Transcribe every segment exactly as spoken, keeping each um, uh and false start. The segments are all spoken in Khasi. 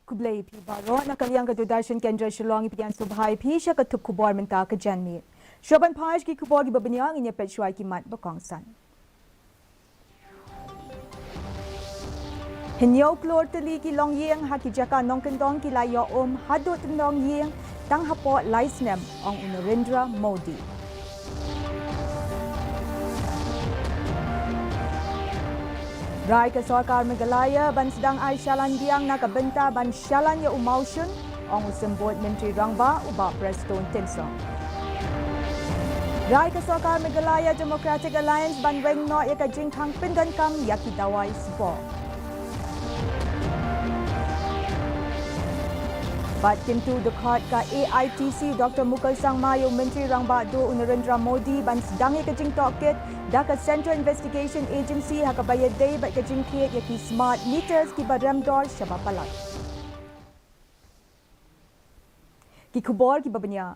Khublei phi baroh, na ka liang ka Doordarshan Kendra Shillong, ngi pdiang sngewbha ïa phi sha ka thup khubor mynta ka janmiet. Shuwa ban phai sha ki khubor kiba bniah, ngin ïa peit shuwa ïa ki mat ba kongsan. Hynñiew klur tylli ki longïing ha ki jaka nongkyndong ki la ïoh um haduh tyndong ïing tang hapoh lai snem, ong u Narendra Modi. Rai ka sorkar Meghalaya ban sdang ai shalan biang na ka bynta ban shalan ïa u mawshun, ong u Symbud Myntri Rangbah u Bah Prestone Tynsong. Rai ka sorkar Meghalaya Democratic Alliance ban weng noh ïa ka jingkhang pyndonkam ïa ki dawai sboh. Bad kyntu dkhot ka A I T C Doctor Mukul Sangma ïa u Myntri Rangbah Duh u Narendra Modi ban sdang ïa ka jingtohkit da ka Central Investigation Agency ha kaba ïadei bad ka jingthied ïa ki smart meters kiba rem dor shaba palat. Ki khubor kiba bniah.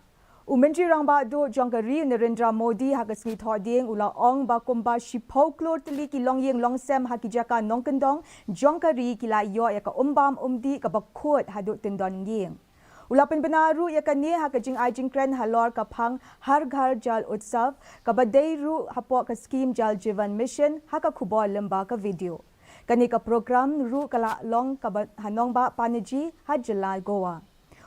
U Myntri Rangbah Duh jong ka ri u Narendra Modi ha ka sngi Thohdieng u la ong ba kumba shiphew klur tylli ki longïing longsem ha ki jaka nongkyndong jong ka ri ki la ïoh ïa ka umbam umdih kaba khuid haduh tyndon ïing. U la pynbna ruh ïa kane ha ka jingai jingkren halor ka phang Har Ghar Jal Utsav, kaba dei ruh hapoh ka skhim Jal Jeevan Mission, ha ka khubor lyngba ka video. Kane ka program ruh ka la long kaba ha nongbah Panaji ha jylla Goa.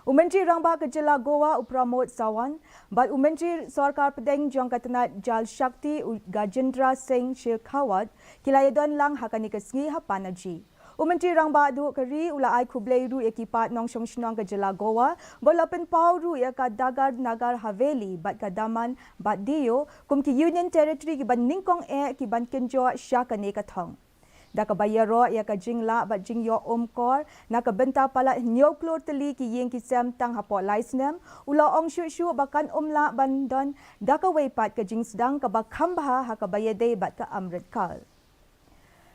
U Myntri Rangbah ka jylla Goa u Pramod Sawant bad u Myntri Sorkar Pdeng jong ka tnat Jal Shakti u Gajendra Singh Shekhawat ki la ïadon lang ha kane ka sngi ha Panaji. U Myntri Rangbah Duh ka ri u la ai khublei ruh ïa ki paid nongshong shnong ka jylla Goa ba u la pynpaw ruh ïa ka Dadar Nagar Haveli bad ka Daman bad Diu kum ki Union Territory kiban nyngkong eh kiban kynjoh sha kane ka thong. Da kaba ïaroh ïa ka jinglah bad jingïoh um kor na ka bynta palat hynñiew klur tylli ki ïing ki sem tang hapoh lai snem, u la ong shuh shuh ba kan ym lah ban don da kawei pat ka jingsdang kaba kham bha ha kaba ïadei bad ka Amrit Kal.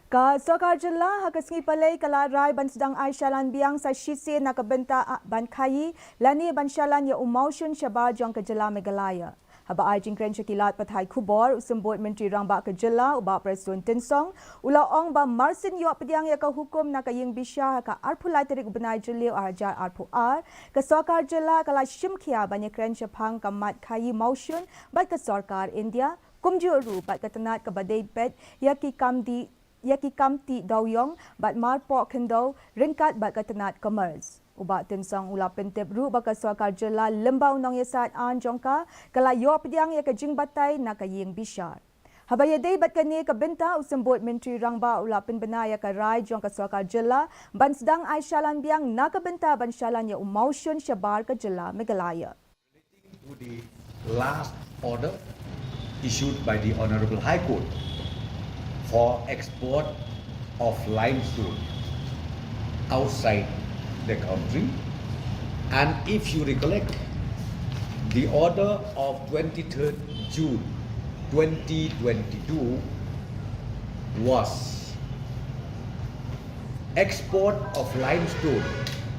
Ka sorkar jylla ha ka sngi Palei ka la rai ban sdang ai shalan biang sa shisien na ka bynta, ah, ban khaïi lane ban shalan ïa u mawshun shabar jong ka jylla Meghalaya. Haba ai jingkren sha ki lad pathai khubor, u Symbud Myntri Rangbah ka jylla u Bah Prestone Tynsong u la ong ba marsien ïoh pdiang ïa ka hukum na ka ïing bishar ha ka arphew lai tarik u bnai Jylliew arhajar arphew ar, ka sorkar jylla ka la shim khia ban ïakren shaphang ka mat khaïi mawshun bad ka sorkar India, kumjuh ruh bad ka tnat kaba dei peit ïa ki kam dih ïa ki kam tih dewïong bad marpoh khyndew ryngkat bad ka tnat Commerce. U Bah Tynsong u la pyntip ruh ba ka sorkar jylla lyngba u nongïasaid aiñ jong ka, ka la ïoh pdiang ïa ka jingbatai na ka ïing bishar. Haba ïadei bad kane ka bynta, u Symbud Myntri Rangbah u la pynbna ïa ka rai jong ka sorkar jylla ban sdang ai shalan biang na ka bynta ban shalan ïa u mawshun shabar ka jylla Meghalaya. To the last order issued by the Honorable High Court for export of limestone outside the country. And if you recollect, the order of twenty-third June twenty twenty-two was export of limestone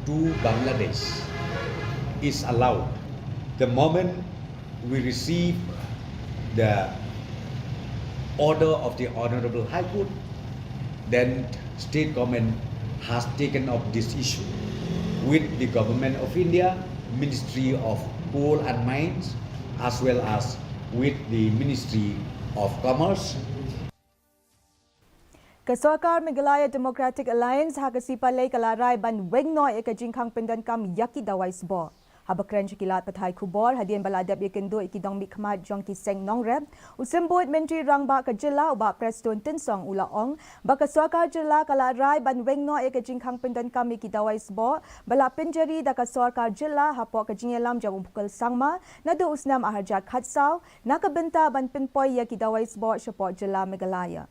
to Bangladesh is allowed the moment we receive the order of the Honorable High Court, then state government has taken up this issue with the Government of India, Ministry of Coal and Mines, as well as with the Ministry of Commerce. Ka sorkar Meghalaya Democratic Alliance ha ka sngi Palei ka la rai ban weng noh ïa ka jingkhang pyndonkam ïa ki dawai sboh. Haba kren sha ki lad pathai khubor hadien ba la dep ïakynduh ïa ki nongmihkhmat jong ki seng nongrep, u Symbud Myntri Rangbah ka jylla u Bah Prestone Tynsong u la ong ba ka sorkar jylla ka la rai ban weng noh ïa ka jingkhang pyndonkam ïa ki dawai sboh ba la pynjari da ka sorkar jylla hapoh ka jingïalam jong u Mukul Sangma naduh u snem arhajar khatsaw na ka bynta ban pynpoi ïa ki dawai sboh shapoh jylla Meghalaya.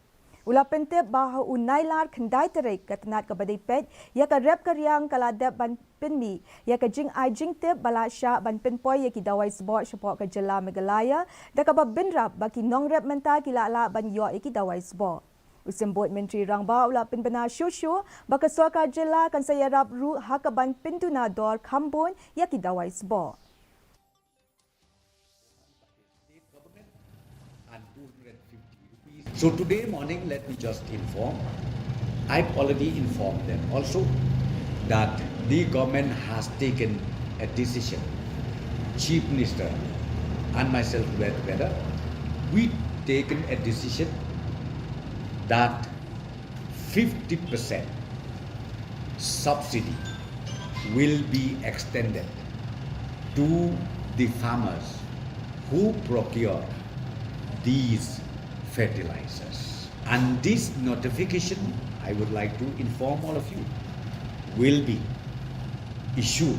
U la pyntip ba ha u Nailar khyndai tarik ka tnat kaba dei peit ïa ka rep ka riang ka la dep ban pynmih ïa ka jingai jingtip ba la shah ban pynpoi ïa ki dawai sboh shapoh ka jylla Meghalaya, da kaba bynrap ba ki nongrep mynta ki la lah ban ïoh ïa ki dawai sboh. U Symbud Myntri Rangbah u la pynbna shuh shuh ba ka sorkar jylla kan sa ïarap ruh ha kaban pynduna dor kham bun ïa ki dawai sboh. State government and two hundred fifty rupees. So today morning, let me just inform, I've already informed them also that The government has taken a decision, Chief Minister and myself together, we taken a decision that fifty percent subsidy will be extended to the farmers who procure these fertilizers. And this notification, I would like to inform all of you, will be issued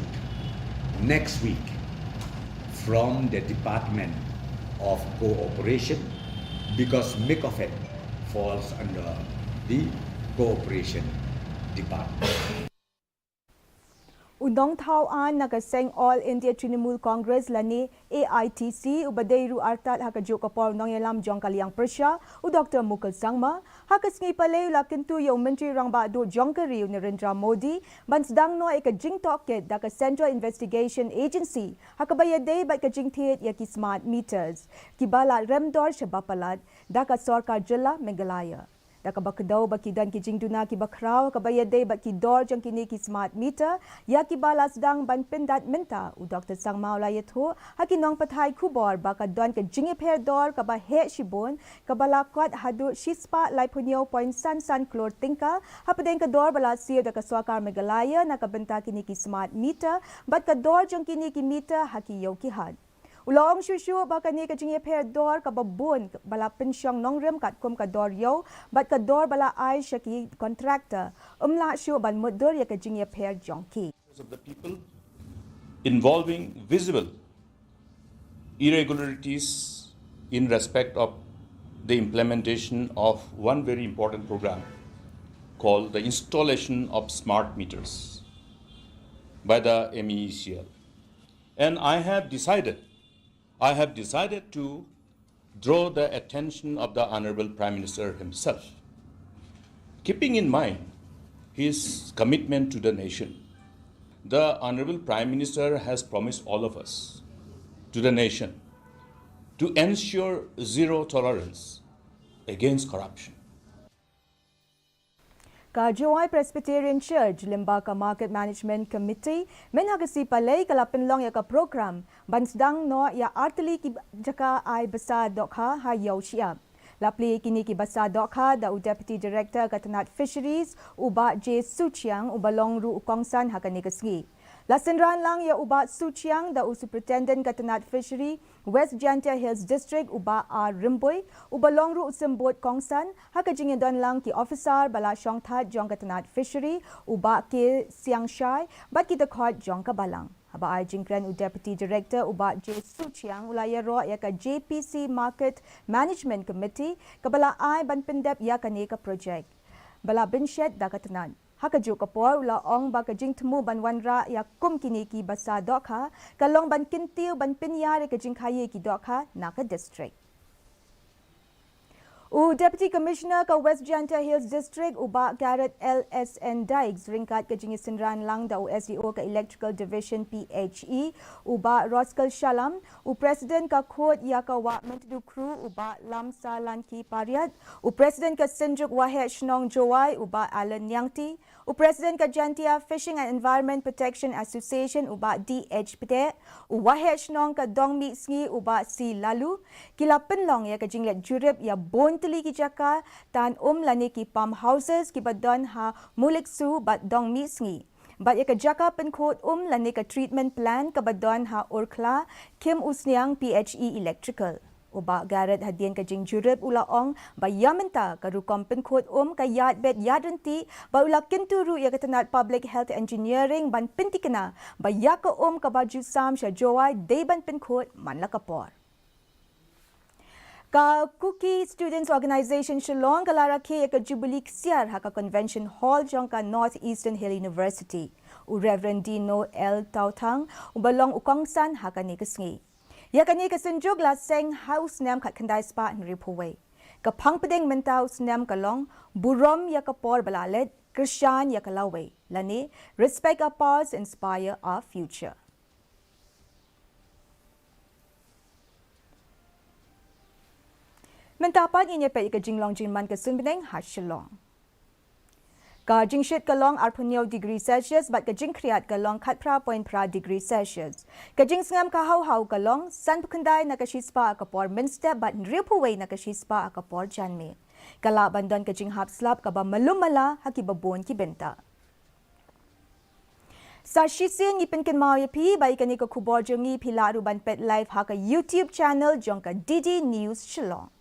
next week from the Department of Cooperation, because MICOFED falls under the Cooperation Department. U nongthaw aiñ na ka seng All India Trinamool Congress lane A I T C uba dei ruh artat ha kajuh ka por u nongïalam jong ka liang pyrshah, u Doctor Mukul Sangma, ha ka sngi Palei u la kyntu ïa u Myntri Rangbah Duh jong ka ri u Narendra Modi ban sdang noh ïa ka jingtohkit da ka Central Investigation Agency ha kaba ïadei bad ka jingthied ïa ki smart meters kiba la rem dor shaba palat da ka sorkar jylla Meghalaya. Da kaba kdew ba ki don ki jingduna kiba khraw ha kaba ïadei bad ki dor jong kine ki smart meter ïa kiba la sdang ban pyndat mynta, u Doctor Sangma u la ïathuh ha ki nongpathai khubor ba ka don ka jingïapher dor kaba heh shibun kaba la kot haduh shispah laiphew hynñiew point san san klur tyngka hapdeng ka dor ba la siew da ka sorkar Meghalaya na ka bynta kine ki smart meter bad ka dor jong kine ki meter ha ki ïew ki hat. U la ong shuh shuh ba kane ka jingïapher dor kaba bun ba la pynshong nongrim katkum ka dor ïew bad ka dor ba la ai sha ki contractor, um lah shuh ban mutdur ïa ka jingïapher jong ki. Of the people involving visible irregularities in respect of the implementation of one very important program called the installation of smart meters by the M E E C L. And I have decided, I have decided to draw the attention of the Honorable Prime Minister himself. Keeping in mind his commitment to the nation, the Honorable Prime Minister has promised all of us, to the nation, to ensure zero tolerance against corruption. Ka Jowai Presbyterian Church lyngba ka Market Management Committee mynta ka sngi Palei ka la pynlong ïa ka program ban sdang noh ïa artylli ki jaka ai basa dohkha ha ïew shyiap. La plie kine ki basa dohkha da u Deputy Director ka tnat Fisheries, u Bah J Suchiang, uba long ruh u kongsan ha kane ka sngi. La synran lang ïa u Bah Suchiang da u Superintendent ka tnat Fishery West Jaintia Hills District, u Bah R Rymbui, uba long ruh u symbud kongsan, ha ka jingïadon lang ki officer ba la shongthait jong ka tnat Fishery, u Bah K Siangshai, bad ki dkhot jong ka balang. Haba ai jingkren u Deputy Director u Bah J Suchiang u la ïaroh ïa ka J P C Market Management Committee kaba la ai ban pyndep ïa kane ka projek ba la bynshet da ka tnat. Ha kajuh ka por u la ong ba ka jingthmu ban wanrah ïa kum kine ki basa dohkha ka long ban kyntiew ban pynïar ïa ka jingkhaïi ki dohkha na ka district. U Deputy Commissioner ka West Jaintia Hills District, u Bah Gareth L S N Dykes, ryngkat ka jingïasynran lang da u S D O ka Electrical Division P H E, u Bah Roskell Shallam, u President ka Khut ïa ka Wah Myntdu Khru, u Bah Lamsalanki Pariat, u President ka Synjuk Waheh Shnong Jowai, u Bah Alan Niangti, u President ka Jaintia Fishing and Environment Protection Association, u Bah D H Pte, u Waheh Shnong ka Dongmihsngi, u Bah C Laloo, ki la pynlong ïa ka jingleit jurip ïa bun tylli ki jaka tan um lane ki pump houses kiba don ha Muliksu bad Dongmihsngi. Bad ïa ka jaka pynkhot um lane ka treatment plant kaba don ha Urkhla, Khimusniang P H E Electrical. U Bah Gareth hadien ka jingjurip u la ong ba ïa mynta ka rukom pynkhot um ka ïaid beit ïaid ryntih, bad u la kyntu ruh ïa ka tnat Public Health Engineering ban pyntikna ba ïa ka um kaba ju sam sha Jowai dei ban pynkhot man la ka por. Ka Kuki Students Organisation Shillong ka la rakhe ïa ka Jubilee Ksiar ha ka Convention Hall jong ka North Eastern Hill University. U Reverend Dino L Tauthang uba long u kongsan ha kane ka sngi. Ïa kane ka synjuk la seng ha u snem khatkhyndai spah hynriewphew wei. Ka phang pdeng mynta u snem ka long Burom ïa ka por ba la leit, kyrshan ïa ka lawei, lane Respect our past, inspire our future. Mynta pat ngin ïa peit ïa ka jinglong jingman ka suiñ bneng ha Shillong. Ka jingshit ka long arphew hynñiew degree Celsius bad ka jingkhriat ka long khatphra point phra degree Celsius. Ka jingsngem ka haw haw ka long sanphew khyndai na ka shispah ha ka por mynstep bad hynriewphew wei na ka shispah ha ka por janmiet. Ka lah ban don ka jinghap slap kaba malu mala ha kiba bun ki bynta. Sa shisien ngi pynkynmaw ïa phi ba ïa kane ka khubor jong ngi phi lah ruh ban peit live ha ka YouTube channel jong ka D D News Shillong.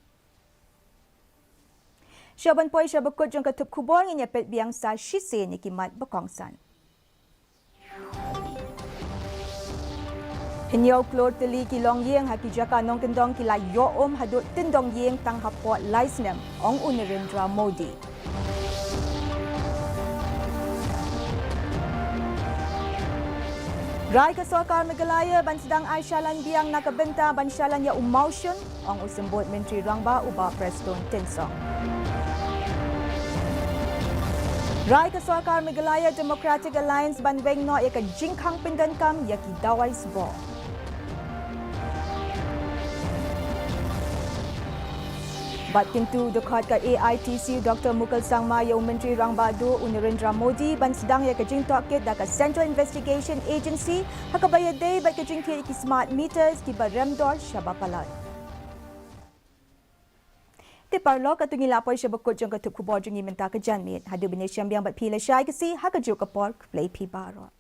Sha ban poi sha ba kut jong ka thup khubor ngin ïa peit biang sa shisien ïa ki mat ba kongsan. Hynñiew klur tylli ki longïing ha ki jaka nongkyndong ki la ïoh um haduh tyndong ïing tang hapoh lai snem, ong u Narendra Modi. Rai ka sorkar Meghalaya ban sdang ai shalan biang na ka bynta ban shalan ïa u mawshun, ong u symbud Myntri Rangbah u Bah Prestone Tynsong. Rai ka sorkar Meghalaya Democratic Alliance ban weng noh ïa ka jingkhang pyndonkam ïa ki dawai sboh. Bad kyntu dkhot ka A I T C u Doctor Mukul Sangma ïa u Myntri Rangbah Duh u Narendra Modi ban sdang ïa ka jingtohkit da ka Central Investigation Agency ha kaba ïadei bad ka jingkit ïa ki smart meters kiba rem dor shaba palat. Te paralok, katto ngi la poi sha ba kut jong ka thup khubor jong ngi mynta ka janmiet. Haduh ban ïashem biang bad phi lashai ka sngi ha kajuh ka por, khublei phi baroh.